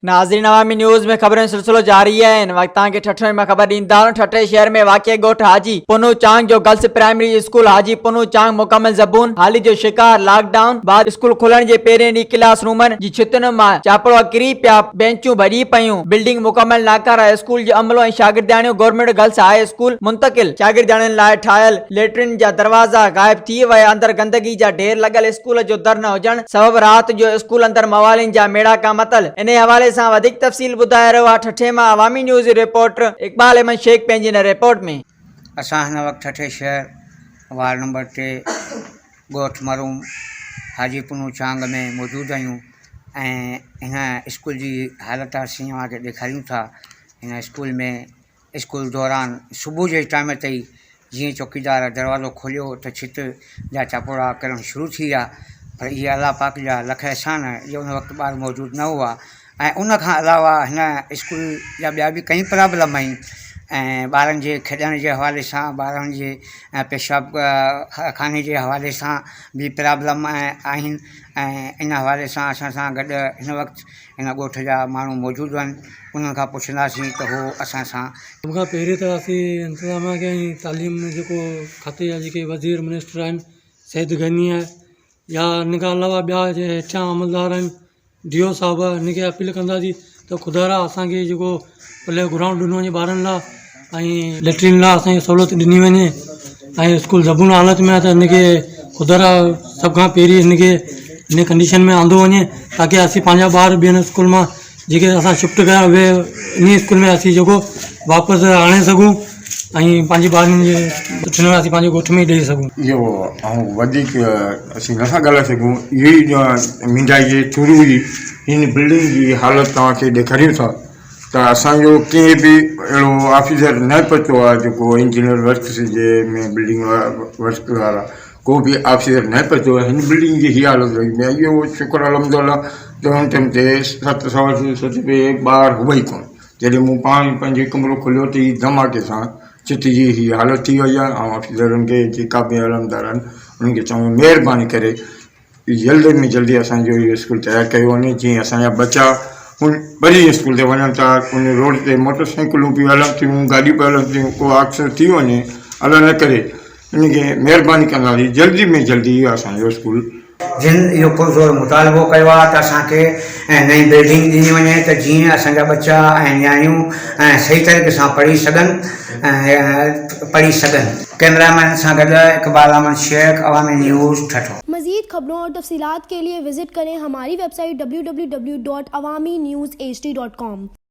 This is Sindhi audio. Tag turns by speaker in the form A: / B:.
A: ناظرين عوامي نيوز ۾ خبرن جو سلسلو جاري آهي هن وقت توهان کي ٺٽي مان خبر ڏيندا هلون ٺٽي شهر ۾ واقع ڳوٺ حاجي پنو چانگ جو girls primary school Haji Pano Chang مڪمل زبون حالي جو شڪار لاڪ ڊائون بعد اسڪول کلڻ جي پهرين ڏينهن ڪلاس رومن جي ڇتن مان چاپڙوا ڪري پيا بينچون ڀڄي پيون بلڊنگ مڪمل ناڪاره اسڪول جو عملو ۽ شاگردياڻيون گورنمينٽ گرلس هاء اسڪول منتقل شاگردياڻين لاء ٺاهيل ليٽرين جا دروازا غائب ٿي ويا اندر گندگي جا ڍير لڳل اسڪول جو در نه هجڻ سبب رات جو اسڪول اندر موالين جا ميڙاڪا متل انهي حوالي سان وڌيڪ تفصيل ٻڌائي رهيو آهي ٺٽي مان عوامي نيوز جي رپورٽر اقبال احمد شيخ پنهنجي هن رپورٽ ۾.
B: اسان هن وقت ٺٽي شهر وارڊ نمبر ٽي ڳوٺ مرحوم حاجي پنهون چانگ ۾ موجود آهيون ۽ هن اسڪول جي حالت اسين اوهان کي ڏيکاريون ٿا هن اسڪول ۾ اسڪول دوران صبح جي ٽائيم تي ئي جيئن چوڪيدار دروازو کوليو ته ڇت جا چاپوڙا ڪرڻ شروع ٿي ويا پر اهي الله پاڪ جا لک احسان جو ان وقت ٻار موجود نه هئا ۽ ان کان علاوه هن اسڪول جا ٻيا به ڪئين پرابلم آهن ۽ ٻارن جي کيڏڻ جي حوالي سان ٻارن جي پيشاب خاني جي حوالي سان به پرابلم آهن ۽ ان حوالي سان اسان سان گڏ هن وقت هن ڳوٺ جا ماڻهو موجود آهن انهن کان پڇنداسين ته هو اسان سان.
C: سڀ کان پهرين ته اسين انتظاميا کي ۽ تعليم جيڪو کاتي جا جيڪي وزير منسٽر آهن سيد غني آهي يا ان کان علاوه ٻيا جي هيٺيان عملدار آهن ڊي او صاحب آهي ان کي اپيل ڪنداسين ته خدارا اسانکي جيڪو پلي گرائونڊ ڏنو وڃي ٻارن لاء ۽ ليٽرين لاء اسانکي سهولت ڏني وڃي ۽ اسڪول زبون حالت ۾ آهي ته ان کي خدارا سڀ کان پهرين ان کي ان ڪنڊيشن ۾ آندو وڃي تاڪه اسين پنهنجا ٻار ٻين اسڪول مان جيڪي اسان شفٽ ڪيا اهي ان اسڪول ۾ اسين جيڪو واپس آڻي سگهون ۽ پنهنجي ٻارن جي سٺي نموني اسين پنهنجي ڳوٺ ۾ ئي ڏئي سگهون.
D: اهو آئون وڌيڪ اسين نٿا ڳالهائي سگهون اهو ئي ميڊيا جي ٿرو ئي هن بلڊنگ جي حالت توهان کي ڏيکاريون ٿا ته اسانجو ڪنهن به اهڙو آفيسر نه پهتو آهي جيڪو انجنيئر ورڪس جي ۾ بلڊنگ ورڪس وارا ڪو به آفيسر نه پهتو آهي هن بلڊنگ جي هي حالت رهي ۾ اهو شڪر الحمد الله ته هن ٽائيم تي ست سوا ست بجي ٻار هئا ئي ڪونه جڏهن مون پاڻ پنهنجو ڪمرو کوليو ته هي ڌماڪي سان ڇت جي هي حالت ٿي وئي آهي ۽ آفيسرن کي جيڪا به علمدار آهن انهن کي چوان مهرباني ڪري جلدي ۾ جلدي اسانجو اهو اسڪول تيار ڪيو وڃي جيئن اسانجا ٻچا ان پرين اسڪول تي وڃن ٿا ان روڊ تي موٽر سائيڪلون پيون هلن ٿيون گاڏيون پيون هلن ٿيون ڪو حادثو ٿي وڃي الله نه ڪري ان کي مهرباني ڪنداسين جلدي ۾ جلدي اهو اسانجو اسڪول
B: جن اهو پرزور مطالبو ڪيو آهي ته اسان کي نئين بلڊنگ ڏني وڃي ته جيئن اسان جا ٻچا ۽ نياڻيون صحيح طريقي سان پڙهي سگهن پڙهي سگهن. ڪئميرا مين سان گڏ اقبال احمد شيخ، عوامي نيوز، ٺٽو.
E: مزيد خبرون اور تفصيلات کے لئے وزٽ ڪرين ھماري web site www.awamiNewsHD.com.